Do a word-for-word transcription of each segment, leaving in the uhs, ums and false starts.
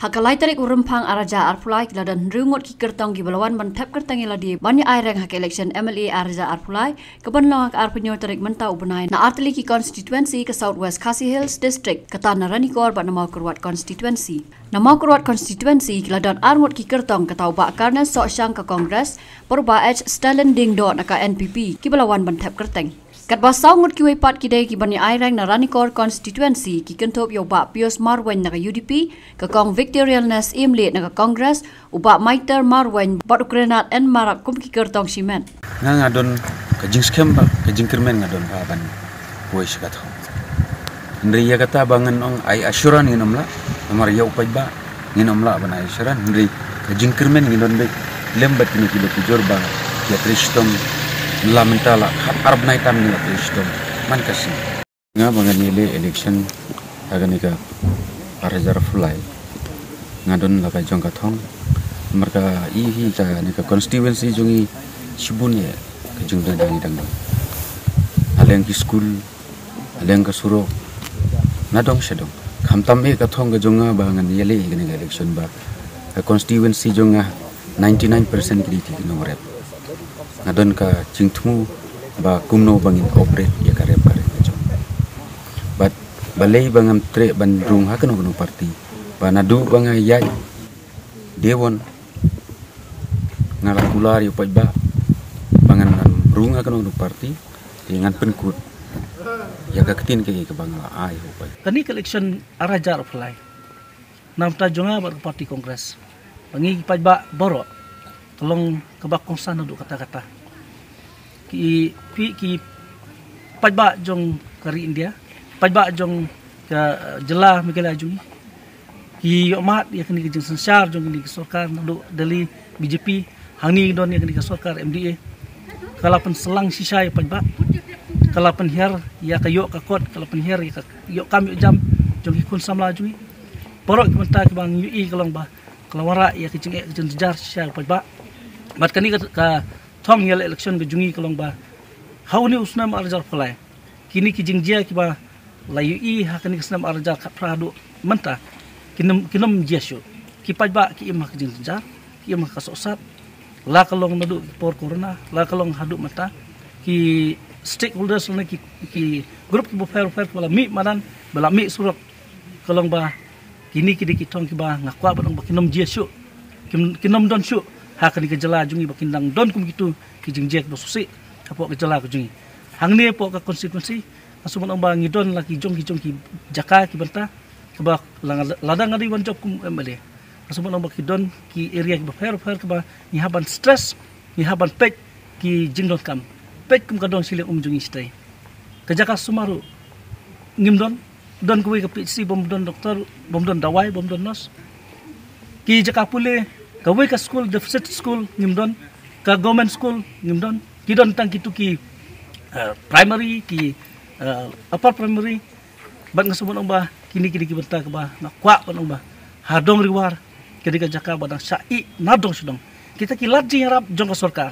Ha ka lai tarik u Rymphang ar hajar arphew lai, ki la don hynriew ngut ki kyrtong kiba la wan ban thep kyrteng ïa lade ban ïa aireng ha ka election M L A ar hajar arphew lai, kaban long ha ka arphew hynñiew tarik mynta u bnai, na artylli ki constituency ka South West Khasi Hills District, kata na Ranikor bad na Mawkyrwat constituency. Na Mawkyrwat constituency ki la don ar ngut ki kyrtong, kata u Bah Carnes Sohshang ka Congress bad u Bah H Stalin Diengdoh na ka N P P, kiba la wan ban thep kyrteng. Katba saw ngut kiwei pat ki dei kiban ïa aireng na Ranikor constituency, ki kynthup ïa u Bah Pius Marwein na ka U D P, ka Kong Victorialness Iemlieh na ka Congress, u Bah Maiter Marwein bad u Krenat N Marak kum ki kyrtong shimet. Nga nga don ka jingskhem bad ka jingkyrmen nga don bha ban wei sha ka thong. Hynrei ïa kata ba ngan ong ai assurance ngin ym lah, namar ïa u paidbah ngin ym lah ban ai assurance, hynrei ka jingkyrmen ngin don beit lem bad kine ki lok ki jor ba ïatrei shitom, la mynta la khat ar bnai tam ngi la trei shitom man ka sngi. Nga ba ngan ïaleh election ha kane ka ar hajar arphew lai, nga don la ka jong ka thong, namar ka i hi kane ka constituency jong i shibun ïa ka jingdon dang i dang don. Haleng ki skul, haleng ka surok, na dong sha dong. Khamtam eh ka thong ka jong nga ba ngan ïaleh ïa kane ka election ba ka constituency jong nga ninety nine percent ki dei ki nongrep. Nga don ka jingthmu ba kumno ba ngin operate ïa ka rep ka rep ka jong. Bad balei ba ngam treh ban rung ha kano kano party, ba naduh ba nga ïaid dewon nga la kular ïa u paidbah ba ngan ym rung ha kano kano party, te ngan pynkut ïa ka ktien kaei kaba nga la ai ha u paidbah. Kane ka election ar hajar arphew lai, na bynta jong nga bad ka party Congress, ba ngi ki paidbah baroh, ka long kaba kongsan naduh katta katta. Ki, ki, ki paidbah jong ka ri India, paidbah jong ka, eh, jylla Meghalaya jong ngi, ki ïohmad ïa kane ka jingsynshar jong kane ka sorkar naduh Delhi B J P, hangne don ïa kane ka sorkar M D A. Ka la pynsalang shisha ïa u paidbah, ka la pynhiar ïa ka ïoh ka kot, ka la pynhiar ïa ka ïoh kam ïoh jam jong ki khun samla jong ngi. Baroh ki bynta kiba ngi ïohi ka long ba ka la wanrah ïa ka jingeh ka jingjynjar shisha ïa u paidbah. Bad kane ka, ka thong ïaleh election ka jong ngi ka long ba ha une u snem ar hajar arphew lai, kine ki jingjia kiba la ïohi ha kane ka snem ar hajar khatphra haduh mynta, kin ym, kin ym jia shuh. Ki paidbah ki im ha ka jingjynjar, ki im ha ka sohsat, la ka long naduh ki por corona, la ka long haduh mynta. Ki stakeholders lane ki, ki group kiba pher pher kiba la mih madan, ba la mih surok, ka long ba kine ki dei ki thong kiba nga kwah ban ong ba kin ym jia shuh, kin, kin ym don shuh ha kane ka jylla jong ngi, ba kin dang don kum kito ki jingjia kiba sngewsih hapoh ka jylla ka jong ngi. Hangne hapoh ka constituency, nga sngewbha ban ong ba ngi don la ki jong ki jong ki jaka ki bynta kiba la, lada nga dei ban jop kum M L A, nga sngewbha ban ong ba ki don ki area kiba pher pher kiba ngi hap ban stress, ngi hap ban peit ki jingdonkam. Peit kum ka dong shiliang um jong ngi shatei. Ka jaka sumar ruh ngim don, don kawei ka P H C bym don doktor, bym don dawai, bym don nurse. Ki jaka pule, kawei ka school, deficit school ngim don, ka government school ngim don. Ki don tang kito ki, eh, primary, ki, eh, upper primary. Bad nga sngewbha ban ong ba kine ki dei ki bynta kiba nga kwah ban ong ba ha Dong Riwar ka dei ka jaka ba dang shah ïeh na dong sha dong. Kita ki lad jingïarap jong ka sorkar,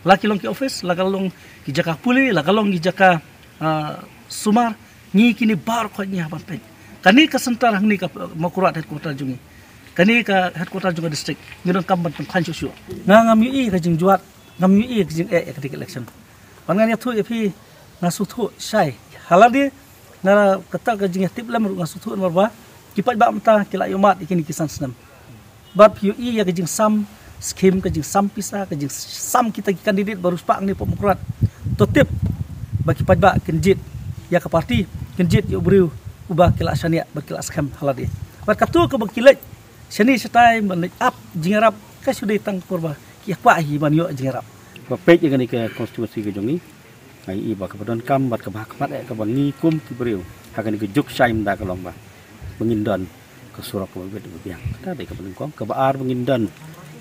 la ki long ki office, la ka long ki jaka pule, la ka long ki jaka, ah, sumar, ngi kine baroh khoit ngi hap ban peit. Kane ka centre hangne ka, uh, Mawkyrwat headquarter jong ngi, kane ka headquarter jong ka district, ngi donkam ban pynkhlaiñ shuh shuh. Nga ngam ïohi ka jingjwat, ngam ïohi ka jingeh ïa ka election. Ban ngan ïathuh ïa phi, nga sngewthuh shai. Ha lade, nga, kata ka jingïatip lem ruh nga sngewthuh namar ba ki paidbah mynta ki la ïohmad ïa kine ki san snem. Bad phi ïohi ïa ka jingsam skim, ka jingsam pisa, ka jingsam kita ki candidate baroh spah hangne hapoh Mawkyrwat. To tip ba ki paidbah kin jied ïa ka party, kin jied ïa u briew uba ki la shaniah bad ki la skhem ha lade. Bad kato kaba ki leit shane shatai ban leit ap jingïarap, ka shu dei tang ka por ba ki kwah hi ban ïoh jingïarap. Ba peit ïa kane ka constituency ka jong ngi, nga ïohi ba kaba donkam bad kaba hakhmat eh kaba ngi kum ki briew ha kane ka juk shai mynta ka long ba, ba ngin don ka surok kaba bit kaba biang. Kata dei kaba nyngkong. Kaba ar, ba ngin don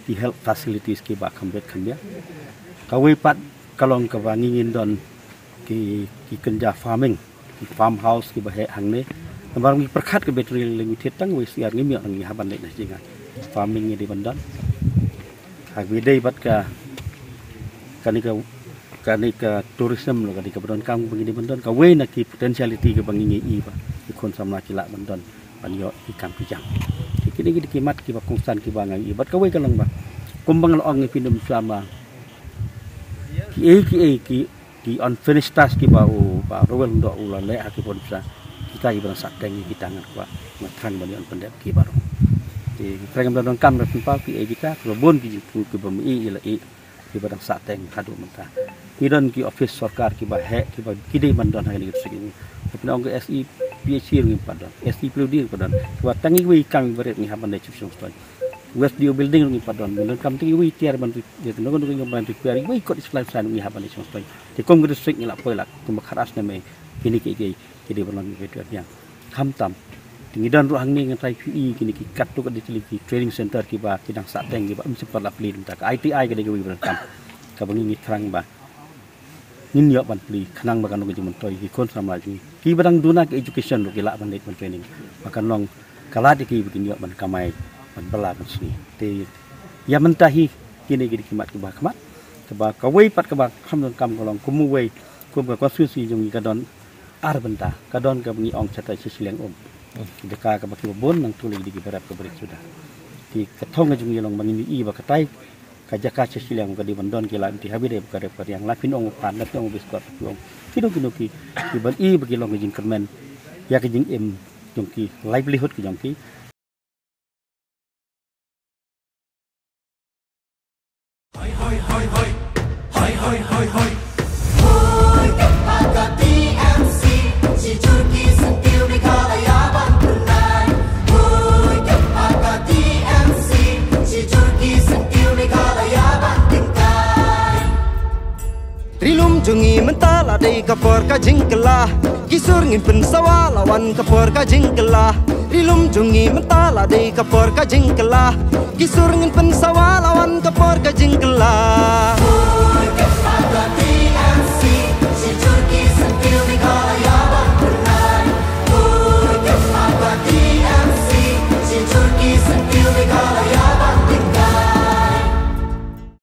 ki health facilities kiba kham bit kham biang. Kawei pat ka long kaba ngi ngin don ki, ki kynja farming, ki farmhouse kiba heh hangne. Namar ngi pyrkhat ka Battery Limited tang wei syiar, ngim ïoh, ngi hap ban leit na jingïa farming ngi dei ban don. Ha kaba ïadei bad ka, kane ka, kane ka tourism ruh ka dei kaba donkam ba ngi dei ban don. Kawei na ki potentiality kaba ngi ïohi ba ki khun samla ki lah ban don, ban ïoh ki kam ki jam, ki Kine ki dei ki mat kiba kongsan kiba nga ïohi. Bad kawei ka long ba, kumba nga la ong ïa phi mynshwa ma, kiei kiei ki, ki unfinished task kiba u Bah Rowell Lyngdoh u la leh ha ki por mynshwa, kita kiba dang sahteng ïa kita ngan kwah, nga thrang ban ïoh pyndep ki baroh. Te thrang ban donkam da pynpaw kiei kita kiba bun ki jingpynpaw kiba mih ïa la ïa kiba dang sahteng haduh mynta. Ngi don ki office sorkar kiba heh kiba ki dei ban don ha kane ka district ngi. Phin ong ka S E P H E ruh ngi pat don, S E P W D ruh pat don. Kiba tang iwei i kam iba rit ngi hap ban leit sha Shillong Store. West D O building ruh ngi pat don. Ngi donkam tang iwei i tiar ban tu, ïa, ngi donkam ban tu tiar, iwei i kot i sklai san ruh ngi hap ban leit sha Shillong Store. Te kum ka district ngi la poi la kumba khat ar snem ei, kine kiei kiei ki dei ban long kiba rit biang. Khamtam. Te ngi don ruh hangne, nga tharai phi i kine ki katto katne tylli ki training center kiba ki dang sahteng kiba ym shym pat la plie mynta. Ka I T I ka dei kawei ba donkam, kaba ngi, ngi thrang ba ngin ïoh ban plie khnang ba kan long ka jingmyntoi ïa ki khun samla jong ngi. Kiba dang duna ka education ruh ki lah ban leit ban training, ba kan long ka lad ïa ki ba kin ïoh ban kamai ban bylla ban sngi. Te ïa mynta hi kine ki dei ki mat kiba khmat. Kaba kawei pat kaba kham donkam ka long kum uwei, kum ka constituency jong ngi ka don ar bynta, ka don kaba ngi ong shatai sha shiliang um. Jaka kaba kiba bun nangta lei ki dei kiba rep kiba rit suda. Te ka thong ka jong ngi long ba ngin ïohi ba katai ka jaka sha shiliang ka dei ban don ki lad, te haba ïadei bad ka rep ka riang, la phin ong u pan, la phin ong u biskot, la phin ong kino kino ki, ki ban ïohi ba ki long ka jingkyrmen ïa ka jingim jong ki, livelihood ka jong ki. Ri lum jong ngi mynta la dei ka por ka jingkylla. Ki sur ngin pynsawa la wan ka por ka jingkylla. Ri lum jong ngi mynta la dei ka por ka jingkylla. Ki sur ngin pynsawa la wan ka por ka jingkylla.